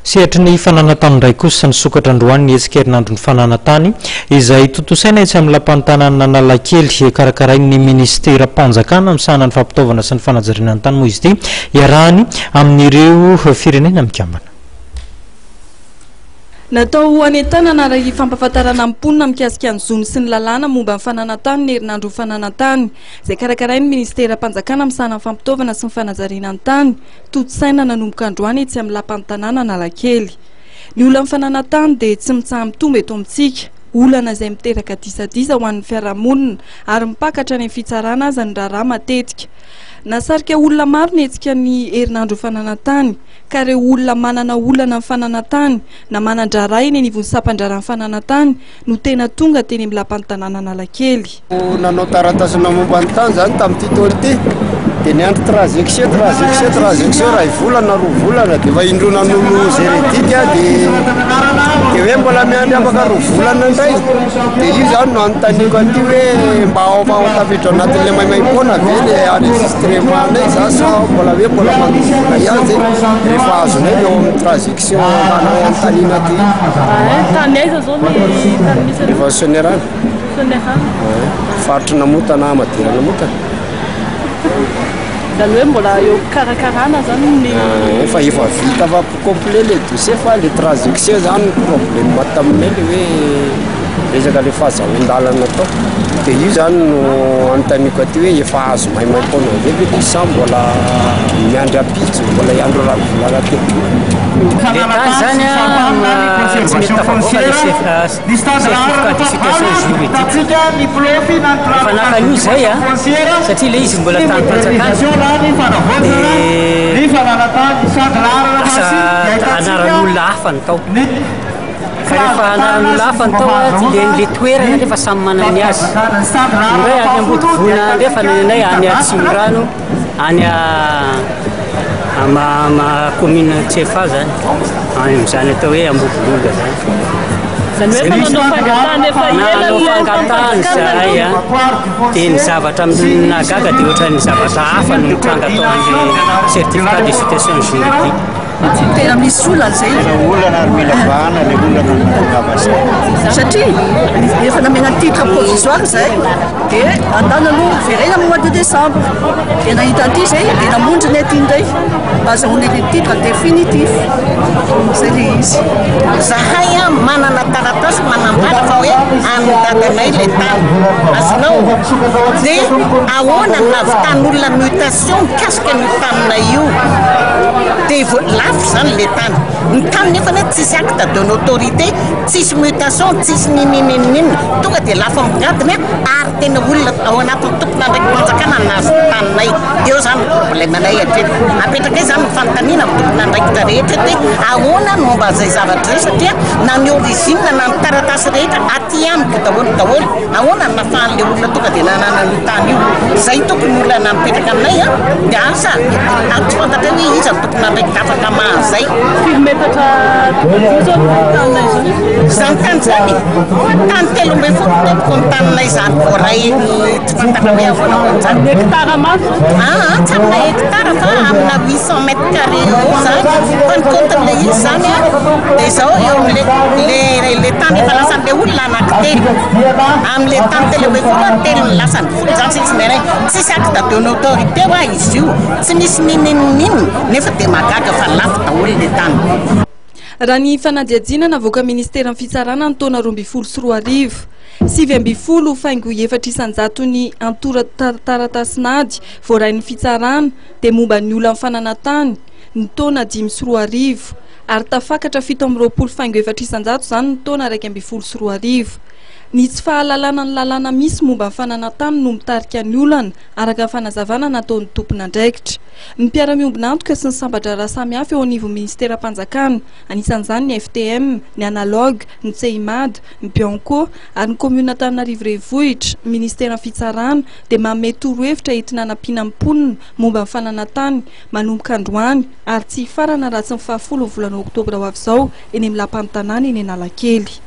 Sehatry ny fananan-tany indray kosa, nisokatra androany ny hetsika herinandron'ny fananan-tany izay tontosaina etsy amin'ny lapan'ny tanàna Analakely. Karakarain'ny minisiteram-panjakana misahana ny fampitaovana sy ny fanajariana ny tany moa izy ity, iarahany amin'ireo firenena mikambana. Natao hanentanana ary fampahafantarana ny mponina mikasika ny zony sy ny lalàna momba ny fananan-tany ny herinandron'ny fananan-tany, izay karakarain'ny minisiteram-panjakana misahana ny fampitaovana sy ny fanajariana ny tany. Tontosaina nanomboka androany etsy amin'ny lapan'ny tanàna Analakely. Ny olan'ny fananan-tany dia tsy mitsaha-mitombo eto amintsika. Olana izay miteraka disadisa ho an'ny fiarahamonina ary mipaka hatrany amin'ny fitsarana aza ny raharaha matetika. Nahasarika olona maro ny hetsika ny herinandro fananan-tany ka ireo olona manana olana amin'ny fananan-tany na manan-draharaha eny anivon'ny sampan-draharahan'ny fananan-tany no tena tonga teny amin'ny lapan'ny tanàna Analakely. Nanao taratasina momba ny tany zany tamin'ity taona ity dia niandry transection transection transection iray volana roa volana dia efa indroa nanolo juridique dia dia hoe mbola miandry afaka roa volana indray dia io zany no anontaniako an'ity hoe mba ao fa ao tafiditra ao anatin'ilay maimaimpoana ve le enregistrement anay za sa mbola hoe mbola mandoa vola ihany zay rehefa azonay eo amin'ny transection manao anontaniana aty. Tany aiza zao ny tany misy anao? Efa Soanierana. Soanierana. Faritry Namotana, Madira Namotana. Izany hoe mbola eo am-pikarakarana zany ny. Efa efa vita fa complet le dossier fa le transection zany ny problème taminay le hoe resaka le fahazahoan-dalana tao. Dia io zany no anontaniako aty hoe efa azo maimaimpoana amizay ve le sa mbola miandry ampitso, mbola hiandry raha volana telo. Le tany zany a tsy mety tafavoaka le certificat de situation juridique. Rehefa naka an'io zay a, satria le izy mbola tanim-panjakana dia lasa anaran'olona hafa ny tao. Ka rehefa anaran'olona hafa ny tao a, le le toerana nefa samy manana ny azy. Indray any Ambodivona andrefana, ny anay any Atsimondrano. Any ama commune Tsiafahy zany, any amin'izany atao hoe Ambohibololona zany. Izany hoe efa nanao fangatahana efa ela Nanao ny fangatahana izahay a, dia ny zavatra nahagaga dia ohatran'ny zavatra hafa no nitranga tao amin'ilay certificat de situation juridique. Tena misy olana izay. Tena olana ary mila vahana ilay olana no nahatongava izay. Satria efa namena titre provisoire izay dia andana aloha verena amin'ny mois de décembre. Dia nahita an'ity izay dia namonjy ny aty indray mba azahoana ilay titre définitif. Izay ilay izy. Zahay manana taratasy manambara fa hoe an'ny dadanay ilay tany. Azonao? Dia ahoana no nahavitan'olona mutation mikasika an'io taninay io? Dia vo- lafo izany ilay tany. Ny tany nefa anie tsisy acte de notoriété, tsisy mutation, tsisy n'inon'inon'inona. Tonga dia lafo ambongadiny ary tena olona ao anatin'ny tompon'andraiki-panjakana no nahazo ny taninay. Eo izany ny problème-nay hatreto. Apetrakay izany ny fanontaniana amin'ny tompon'andraikitra rehetra eto hoe ahoana ny momba an'izay zavatra izay satria na ny origine na ny taratasy rehetra aty amiko daholo daholo. Ahoana no nahafahan'ilay olona tonga dia nanana an'io tany io? Izay tokony olana mipetraka aminay an! Dia asa, ary tsy fantatray hoe iza no tompon'andraikitra afaka hamaha an'izay. Firy metatra io izao ny taninay izao? Izany tany izany? Tany 13 tompoko ny taninay izany voaray tsy fantatra hoe ahoana ahoana izany. Hectare maro izany? Aa, tsy amina hectare fa amina 800 mètres carrés eo izany. Fa ny compte-n'ilay izy izany an, dia izao eo amin'ilay ilay tany efa lasan'ilay olona anankitelo. Amin'ilay tany 13 an, telo ny lasany, folo izany sisa ny iray. Tsisy acte de notoriété hoa izy io, tsy misy n'inon'inona, nefa dia mahagaga fa lafo daholo ilay tany. Raha ny fanadihadiana navoakan'ny ministeran'ny fitsarana ny taona 2012, 19 faingo 4 isan-jaton'ny antontan-taratasin'ady voarain'ny fitsarana dia momba ny olan'ny fananan-tany ny taona 2005 ary tafakatra 27 faingo 4 isan-jato izany ny taona 2011. Ny tsy fahalalana ny lalàna misy momba ny fananan-tany no mitarika ny olana, araka ny fanazavana nataon'ny tompon'andraikitra. Ny mpiara-miombon'antoka sy ny sampan-draharaha samihafa eo anivon'ny ministeram-panjakana, anisan'izany ny FTM, ny Analog, ny Seimad, ny Bianco ary ny kaominina Antananarivo Renivohitra, ny ministeran'ny fitsarana, dia manome torohevitra entina hanampiana ny mponina momba ny fananan-tany manomboka androany ary tsy hifarana raha tsy ny fahafolo ny volana oktobra ho avy izao eny amin'ny lapan'ny tanàna eny Analakely.